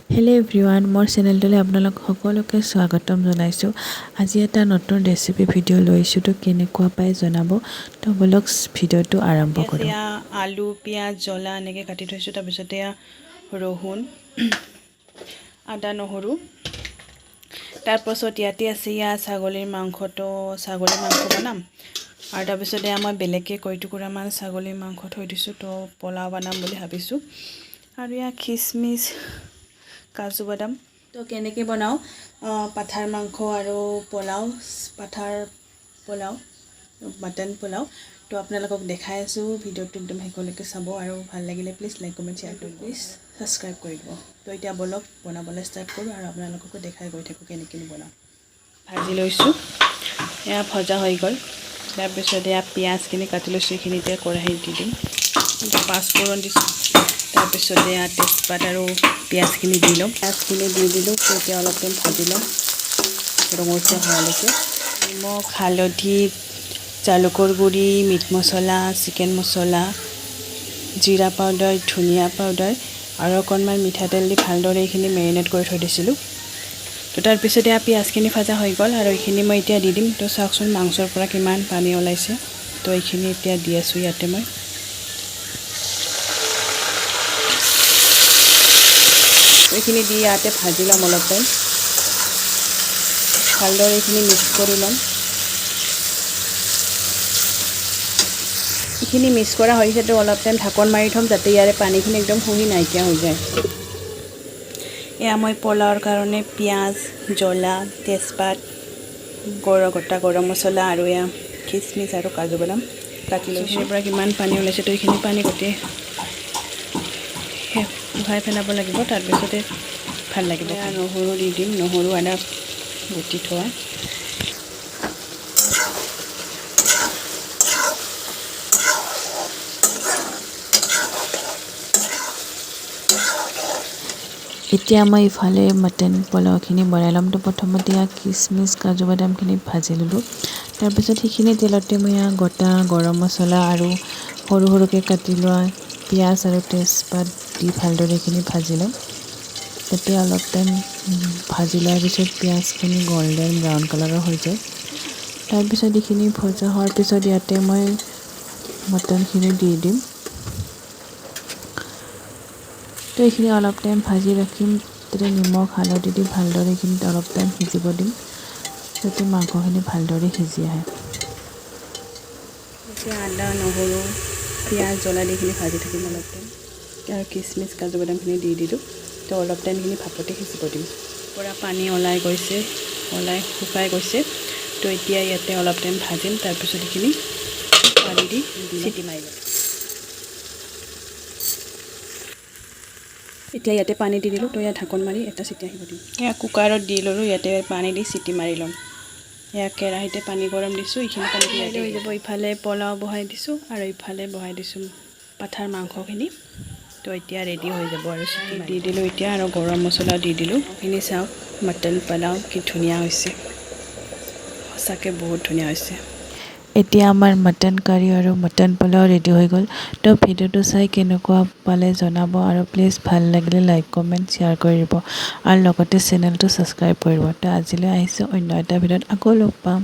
Hello' everyone, মোৰ চেনেলটোলৈ আপোনালোক সকলোকে স্বাগতম জনাইছোঁ। আজি এটা নতুন ৰেচিপি ভিডিঅ' লৈছোঁ, তো কেনেকুৱা পাই জনাব। তো ব'লক ভিডিঅ'টো আৰম্ভ কৰোঁ। এয়া আলু, পিঁয়াজ, জ্বলা এনেকৈ কাটি থৈছোঁ। তাৰপিছতে এয়া ৰহুন, আদা, নহৰু। তাৰপাছত ইয়াতে আছে এয়া ছাগলীৰ মাংসটো, ছাগলীৰ মাংস বনাম। আৰু তাৰপিছত এয়া মই বেলেগকৈ কেইটুকুৰামান ছাগলীৰ মাংস থৈ দিছোঁ, তো পোলাও বনাম বুলি ভাবিছোঁ। আৰু এয়া খিচমিচ, কাজু বাদাম। তো কেনেকৈ বনাওঁ পাঠাৰ মাংস আৰু পোলাও, পাঠাৰ পোলাও, মাটন পোলাও, তো আপোনালোকক দেখাই আছোঁ। ভিডিঅ'টো একদম শেষলৈকে চাব আৰু ভাল লাগিলে প্লিজ লাইক, কমেণ্ট, শ্বেয়াৰ কৰি প্লিজ ছাবস্ক্ৰাইব কৰি দিব। তো এতিয়া ব'লক বনাবলৈ ষ্টাৰ্ট কৰোঁ আৰু আপোনালোককো দেখাই গৈ থাকোঁ কেনেকৈনো বনাওঁ। ভাজি লৈছোঁ, এয়া ভজা হৈ গ'ল। তাৰপিছত এয়া পিঁয়াজখিনি কাটি লৈছোঁ, এইখিনি এতিয়া কেৰাহীত দি দিম। পাঁচফোৰণ দিছোঁ। তাৰপিছত এয়া তেজপাত আৰু পিঁয়াজখিনি দি ল'ম। পিঁয়াজখিনি দি দিলোঁ। এতিয়া অলপ টাইম ভাজি ল'ম ৰঙচুৱা হোৱালৈকে। নিমখ, হালধি, জালুকৰ গুড়ি, মিট মছলা, চিকেন মছলা, জিৰা পাউডাৰ, ধনিয়া পাউডাৰ আৰু অকণমান মিঠাতেল দি ভালদৰে এইখিনি মেৰিনেট কৰি থৈ দিছিলোঁ। তো তাৰপিছত এয়া পিঁয়াজখিনি ভাজা হৈ গ'ল আৰু এইখিনি মই এতিয়া দি দিম। তো চাওকচোন, মাংসৰ পৰা কিমান পানী ওলাইছে। তো এইখিনি এতিয়া দি আছোঁ ইয়াতে মই। এইখিনি দি ইয়াতে ভাজি ল'ম অলপ টাইম। ভালদৰে এইখিনি মিক্স কৰি ল'ম। এইখিনি মিক্স কৰা হৈছে, তো অলপ টাইম ঢাকন মাৰি থ'ম যাতে ইয়াৰে পানীখিনি একদম শুহি নাইকিয়া হৈ যায়। এয়া মই পোলাওৰ কাৰণে পিঁয়াজ, জ্বলা, তেজপাত, গোটা গৰম মছলা আৰু এয়া খিচমিচ আৰু কাজু বাদাম কাটি লৈছোঁ। পৰা কিমান পানী ওলাইছে! তো এইখিনি পানী গোটেই শুকাই পেলাব লাগিব, তাৰপিছতে ভাল লাগিব। নহৰু দি দিম, নহৰু আদা বটি থোৱা। এতিয়া মই ইফালে মটন পোলাওখিনি বনাই ল'ম। তো প্ৰথমতে ইয়াক খিচমিচ, কাজু বাদামখিনি ভাজি ল'লোঁ। তাৰপিছত সেইখিনি তেলতে মই ইয়াক গোটা গৰম মছলা আৰু সৰু সৰুকৈ কাটি লোৱা পিঁয়াজ আৰু তেজপাত দি ভালদৰে এইখিনি ভাজি ল'ম। তাতে অলপ টাইম ভাজি লোৱাৰ পিছত পিঁয়াজখিনি গল্ডেন ব্ৰাউন কালাৰৰ হৈ যায়। তাৰপিছত এইখিনি ভজা হোৱাৰ পিছত ইয়াতে মই মটনখিনি দি দিম। তো এইখিনি অলপ টাইম ভাজি ৰাখিম। তাতে নিমখ, হালধি দি ভালদৰে এইখিনি অলপ টাইম সিজিব দিম, যাতে মাংসখিনি ভালদৰে সিজি আহে। এতিয়া আদা, নহৰু, পিঁয়াজ, জ্বলা দি এইখিনি ভাজি থাকিম অলপ টাইম আৰু খিচমিচ, কাজু বাদামখিনি দি দিলোঁ। তো অলপ টাইম এইখিনি ভাপতে সিজিব দিম। পূৰা পানী ওলাই গৈছে, ওলাই শুকাই গৈছে। তো এতিয়া ইয়াতে অলপ টাইম ভাজিম, তাৰপিছত এইখিনি পানী দি চিটি মাৰি ল'ম। এতিয়া ইয়াতে পানী দি দিলোঁ। তো ইয়াত ঢাকন মাৰি এটা চিটি আহিব দিম। এয়া কুকাৰত দি ল'লোঁ, ইয়াতে পানী দি চিটি মাৰি ল'ম। এয়া কেৰাহীতে পানী গৰম দিছোঁ, এইখিনি পানী ইয়াতে হৈ যাব। ইফালে পোলাও বহাই দিছোঁ আৰু ইফালে বহাই দিছোঁ পাঠাৰ মাংসখিনি। তো এতিয়া ৰেডি হৈ যাব আৰু চিটি দি দিলোঁ এতিয়া আৰু গৰম মছলা দি দিলোঁ। এইখিনি চাওক, মটন পোলাও কি ধুনীয়া হৈছে, সঁচাকৈ বহুত ধুনীয়া হৈছে। এতিয়া আমাৰ মটন কাৰী আৰু মটন পোলাও ৰেডি হৈ গ'ল। তো ভিডিঅ'টো চাই কেনেকুৱা পালে জনাব আৰু প্লিজ ভাল লাগিলে লাইক, কমেণ্ট, শ্বেয়াৰ কৰি দিব আৰু লগতে চেনেলটো ছাবস্ক্ৰাইব কৰিব। তো আজিলৈ আহিছোঁ, অন্য এটা ভিডিঅ'ত আকৌ লগ পাম।